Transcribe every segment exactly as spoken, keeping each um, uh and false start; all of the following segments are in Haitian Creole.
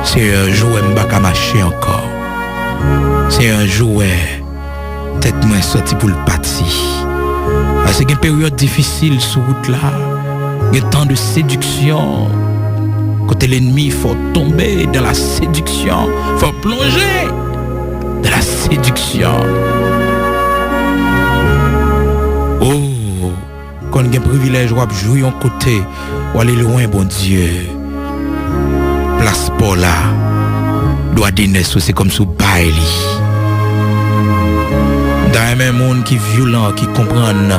Senyè, jou wè m pa ka mache ankò. Senyè, jou wè tèt mwen santi pou l pati. Paske gen peryòd difisil sou wout la. Gen tan de sediksyon. Kote lènmi fè w tonbe dans la séduction. Fè w plonje dans la séduction. Oh, konn gen privilèj w ap jwi yon kote, w ale lwen Bondye. Plas pa w la, dwa denès ou se kòmsi w bay li. M ta renmen moun ki vyolan, ki konprann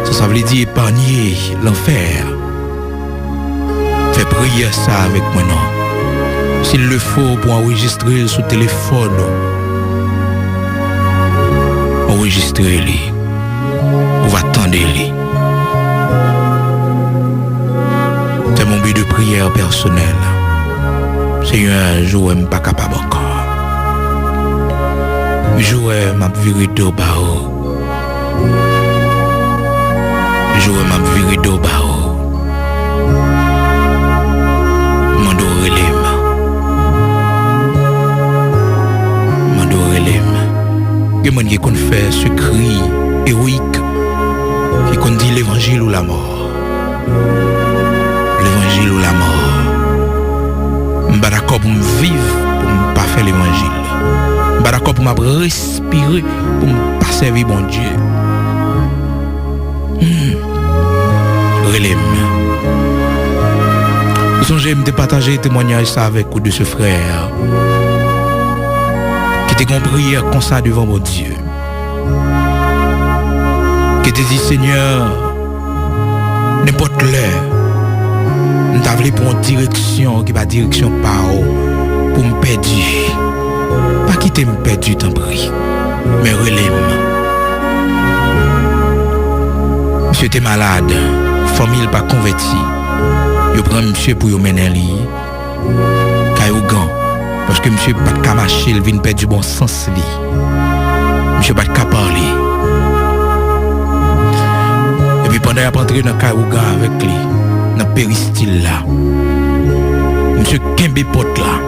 sa sa vle di epanye lanfè. Fè priyè sa avèk mwen non. S'il le faut, pou anrejistre l sou telefòn ou. Anrejistre li. Ou va tande li. Fè m yon bi de priyè pèsonèl. Senyè, jou wè m pa kapab ankò. Jou wè m ap vire do ba ou. Jou wè m ap vire do ba ou. Mande w rele m. Mande w rele m. Gen moun ki konn fè sekri ewoyik, ki konn di levanjil ou lamò. Levanjil ou lamò. M pa dakò pou m viv pou m pa fè levanjil. M pa dakò pou m ap respire pou m pa sèvi Bondye. Hmm. Rele m. Ou sonje m te pataje temwanyaj sa avèk ou de se frè ki te gen yon priyè konsa devan Bondye. Ki te di, Senyè, nenpòt lè, m ta vle pran yon direksyon ki pa direksyon pa w pou m pèdi. Pa kite m pèdi, tanpri. Men rele m. Misye te malad, fanmi l pa konvèti. Yo pran misye pou yo mennen li kay ougan, paske misye pa t ka mache, l vin pèdi bon sans li. Misye pa t ka pale. Epi pandan y ap antre nan kay ougan avèk li, nan peristil la, misye kenbe pòt la,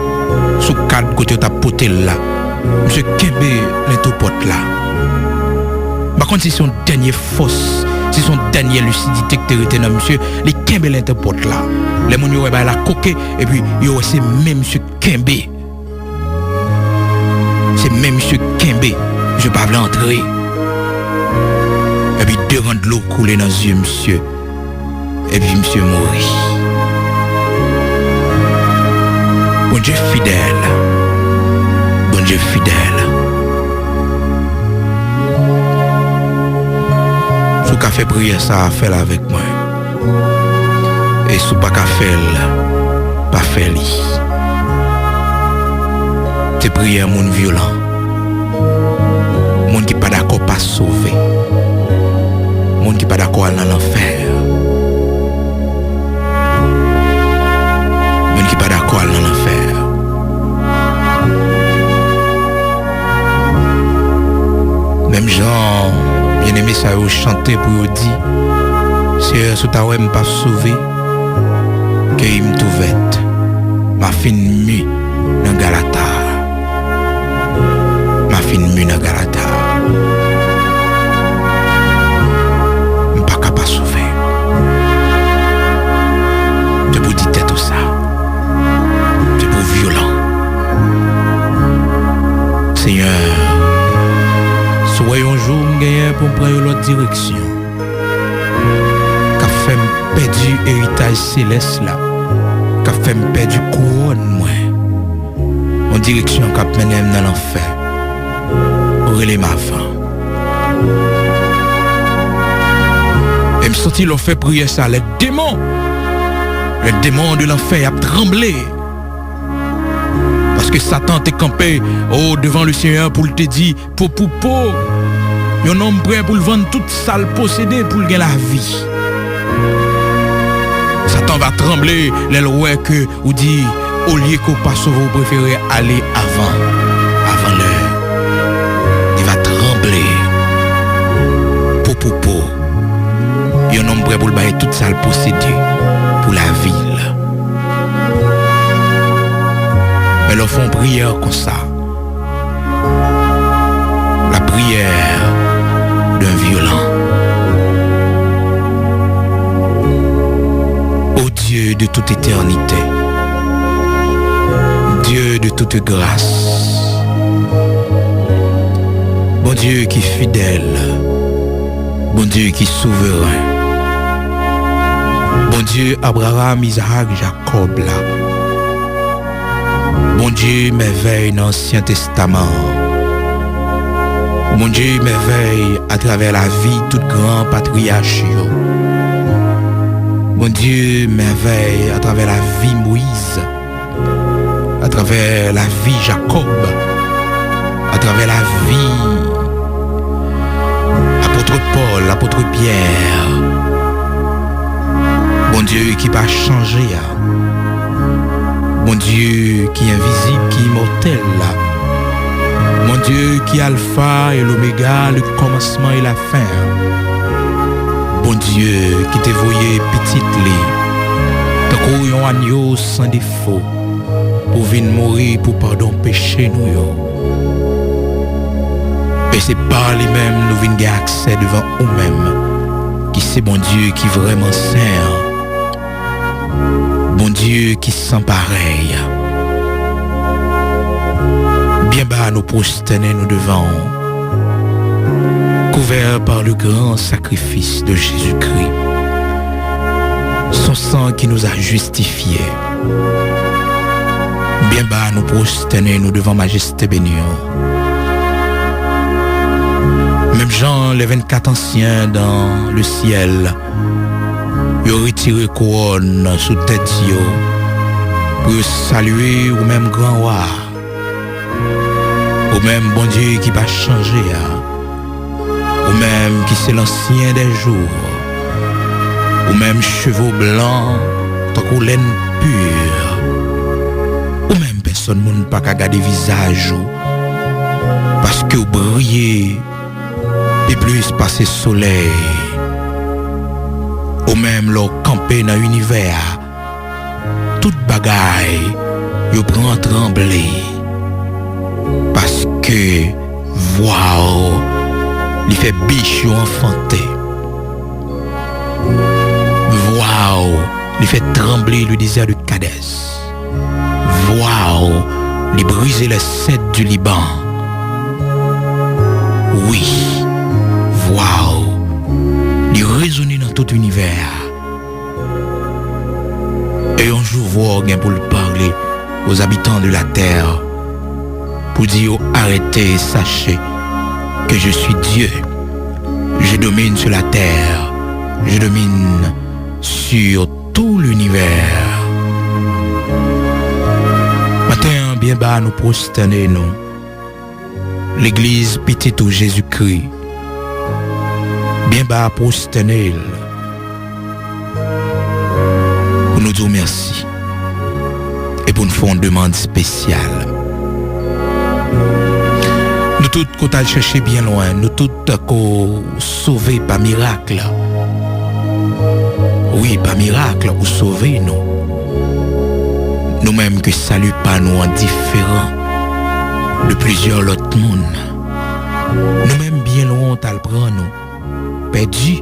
sou kad kote yo t ap pote l la, misye kenbe lento pòt la. M pa konn si se yon dènye fòs, si se yon dènye lisidite ki te rete nan misye, li kenbe lento pòt la. Lè moun yo wè bagay la koke, epi yo wè se men misye kenbe. Se men misye kenbe. Misye pa vle antre. Epi de ran dlo koule nan zye misye. Epi misye mouri. Bondye fidèl. Bondye fidèl. Si w ka fè priyè sa a, fè l avèk mwen. E si w pa ka fè l, pa fè li. Se priyè moun vyolan. Moun ki pa dakò pa sove. Moun ki pa dakò al nan lanfè. Moun ki pa dakò al nan lanfè. Menm jan byeneme sa yo chante pou yo di, Seyè, si w ta wè m p ap sove, keyi m tou vèt. M a fin mi nan Galata. M a fin mi nan Galata. M pa ka pa sove. Se pou di tèt ou sa. Se pou vyolan. Senyè, si w wè yon jou m genyen pou m pran yon lòt direksyon, k ap fè m pèdi eritaj selès la, k ap fè m pèdi kouwòn mwen, yon direksyon k ap mennen m nan lanfè, rele m avan. E m santi lè w fè priyè sa, lè demon, lè demon de lanfè y ap tranble. Paske Satan te kanpe, o, devan Lesenyè pou l te di, po pou po, yon nonm prè pou l vann tout sa l posede pou l gen lavi. Satan va tranble lè l wè ke ou di, olye ke w pa sove, ou prefere ale avan, avan lè. Li va tranble. Po pou po. Yon nonm prè pou l bay tout sa l posede pou lavi l. Mè Lè w fè yon priyè konsa, la prière d'un violent. Ô Dieu de toute éternité, Dieu de toute grâce, Bondye ki fidèl, Bondye ki souveren, Bondye Abraram, Izak, Jakòb la, Bondye mèvèy nan Ansyen Testaman an. Bondye mèvèy atravè lavi tout gran patriyach yo. Bondye mèvèy atravè lavi Moyiz, atravè lavi Jakòb, atravè lavi apot Pòl, apot Pyè. Bondye ki pa chanje a. Bondye ki envizib, ki imòtèl la. Bondye ki Alfa e Lomega, le kòmansman e lafen an. Bondye ki te voye pitit li tankou yon anyo san defo pou vin mouri pou padon peche nou yo. E se pa li menm nou vin gen aksè devan ou menm, ki se Bondye ki vrèman sen an. Bondye ki san parèy. Byen ba nou pwostène nou devan ou, couvert par le grand sacrifice de Jésus-Christ, son sang qui nous a justifiés. Byen ba nou pwostène nou devan majeste beni an. Menm jan les vingt-quatre anciens dans le ciel, yo retire kouwòn sou tèt yo pou yo salye ou menm gran wa, ou menm Bondye ki pa chanje a, ou menm ki se l'ancien des jours, ou menm cheve w blan tankou lèn pi, ou menm pèsòn moun pa ka gade vizaj ou, paske w briye pi plis pase solèy. Ou menm lè w kanpe nan inivè a, tout bagay yo pran tranble, paske vwa w li fè bich yo anfante. Vwa w li fè tranble le désert de Kadès. Vwa w li brize les cèdres du Liban. Wi, vwa w li rezone nan tout inivè a. E yon jou vwa w gen pou l pale aux habitants de la terre pou di yo arete, sachez que je suis Dieu. Je domine sur la terre. Je domine sur tout l'univers. Maten an, byen ba nou pwostène nou. Legliz Pitit ou Jezikri, byen ba pwostène l pou nou di w mèsi e pou n fè yon demann espesyal. Nou tout ko t al chèche byen lwen, nou tout ko sove pa mirak. Wi, pa mirak ou sove nou. Nou menm ke sali pa nou an diferan de plizyè lòt moun. Nou menm byen lwen w t al pran nou, pèdi.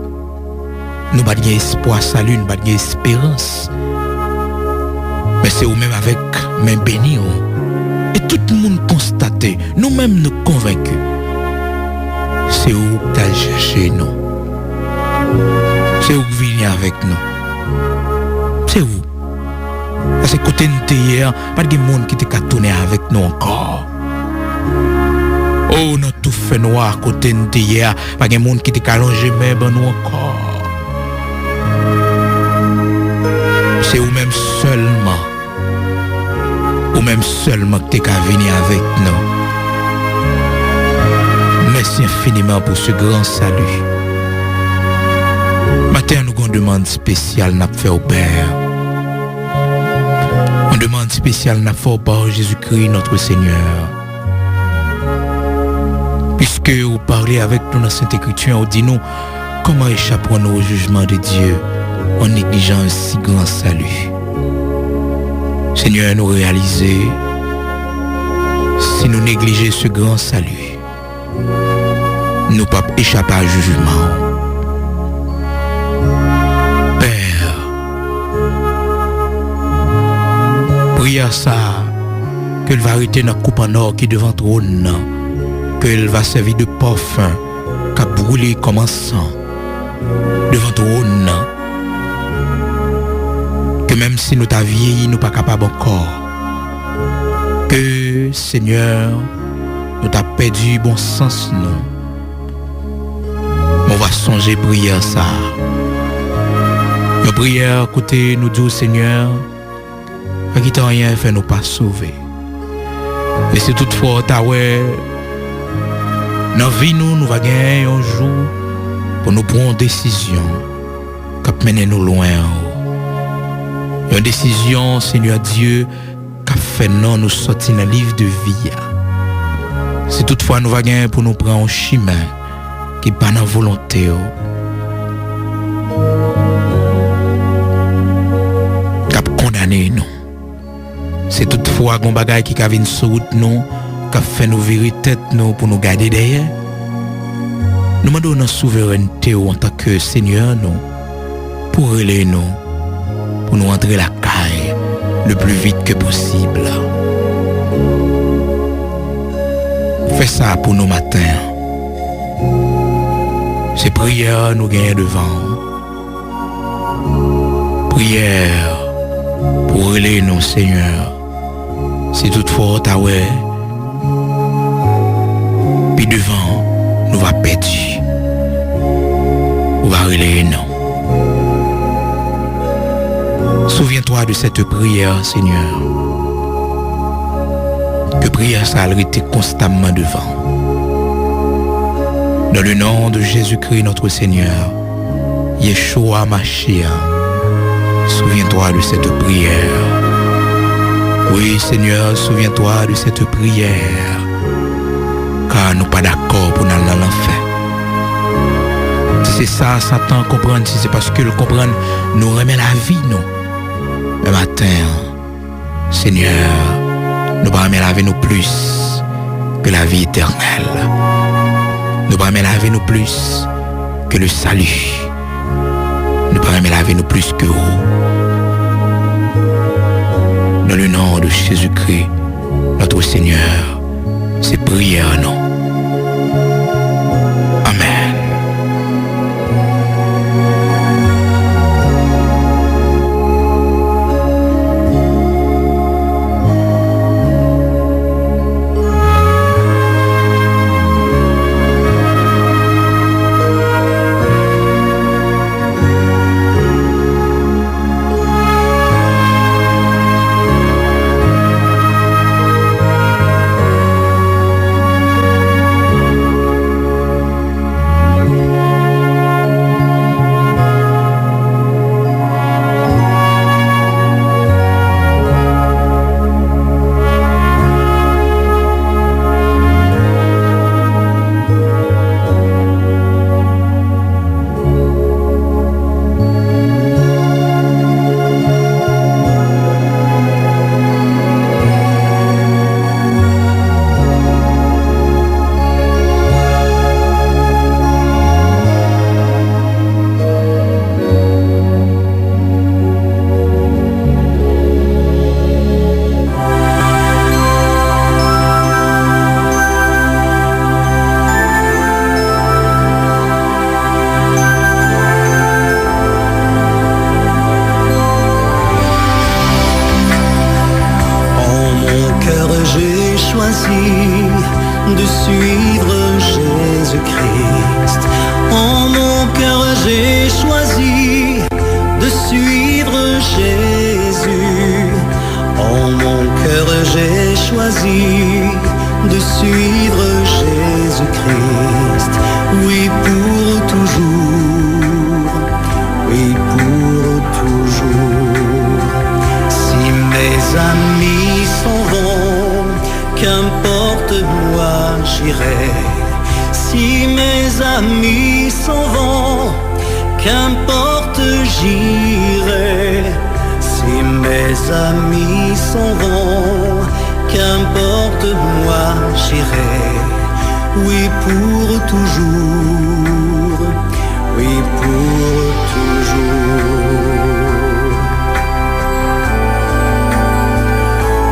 Nou pa t gen espwa sali, nou pa t gen esperans. Men se ou menm avèk men beni w. E tout moun konstate, nou menm nou konvenki. Se ou k t al chèche nou. Se ou k vini avèk nou. Se ou. Paske kote n te ye a, pa t gen moun ki te ka tounen avèk nou ankò. O, nan tou fènwa kote n te ye a, pa gen moun ki te ka lonje men ban nou ankò. Se ou menm sèlman. Ou menm sèlman ki te ka vini avèk nou. Mèsi enfiniman pou se gran sali. Maten an, nou gen yon demann espesyal n ap fè w, Pè. Yon demann espesyal n ap fè w, pa Jezikri, notre Seigneur. Piske ou pale avèk nou nan Sent Ekriti an, ou di nou, comment échapperons-nous au jugement de Dieu en négligeant un si grand salut? Senyè, nou reyalize Si nou neglije ce grand salut, nou p ap echape a jijman w. Pè, priyè sa a, ke l va rete nan koup an nò ki devan twòn nan, ke l va sèvi de pòfen k ap boule kòm ansan devan twòn nan, ke menm si nou ta vyeyi, nou pa kapab ankò, ke, Senyè, nou ta pèdi bon sans nou. Men w va sonje priyè sa a. Yon priyè kote nou di w, Senyè, pa kite anyen fè nou pa sove. E si toutfwa w ta wè nan vi nou, nou va genyen yon jou pou nou pran yon desizyon k ap mennen nou lwen w. Yon desizyon, Senyè Dye, k ap fè non nou sòti nan liv de vi a. Si toutfwa nou va genyen pou nou pran yon chimen ki pa nan volonte w, k ap kondane nou. Si toutfwa gon bagay ki ka vin sou wout nou, k ap fè nou vire tèt nou pou nou gade dèyè, nou mande w nan souverènte w antanke Senyè nou, pou w rele nou, pou nou antre lakay le plus vite que possible. Fè sa pou nou maten an. Se priyè nou genyen devan w. Priyè pou w rele nou, Senyè. Si toutfwa w ta wè, pi devan, nou va pèdi. Ou va rele non. Souviens-toi de cette prière, Seigneur. Ke priyè sa a rete konstamman devan. Dans le nom de Jésus-Christ, notre Seigneur, Yeshua Mashiach, souviens-toi de cette prière. Oui, Seigneur, souviens-toi de cette prière. Ka nou pa dakò pou n al nan lanfè. Si se sa Satan konprann, si se paske l konprann nou renmen lavi nou, men maten an, Senyè, nou pa renmen lavi nou plis ke lavi etènèl. Nou pa renmen lavi nou plis ke le salut. Nou pa renmen lavi nou plis ke ou. Dans le nom de Jésus-Christ, notre Seigneur, se priyè nou. Amèn. En mon cœur, j'ai choisi de suivre Jésus-Christ. En mon cœur, j'ai choisi de suivre Jésus. En mon cœur, j'ai choisi de suivre Jésus-Christ. Oui, pour toujours. Oui, pour toujours. Si mes amis s'en vont, qu'importe, moi j'irai. Si mes amis s'en vont, qu'importe, j'irai. Si mes amis s'en vont, qu'importe, moi Oui, pour toujours, oui, pour toujours.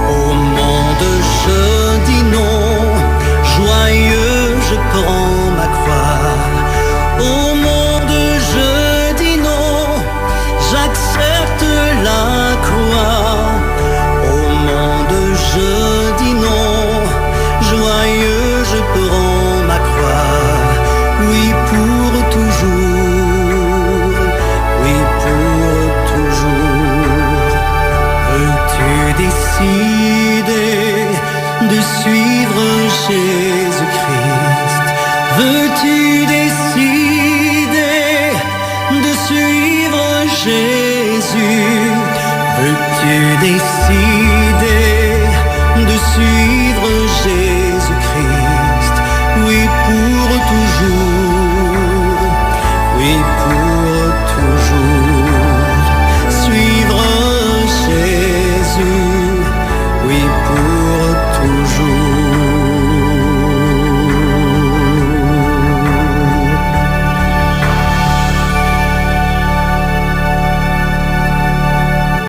Au monde, je dis non, joyeux, je prends ma croix. Au monde, je dis non, j'accepte la croix. Au monde, je dis non, joyeux, je prends ma croix. Oui, pour toujours, oui, pour toujours. Veux-tu décider de suivre Jésus-Christ? Veux-tu décider de suivre Jésus? Veux-tu décider de suivre Jésus-Christ? Oui, pour toujours. Oui,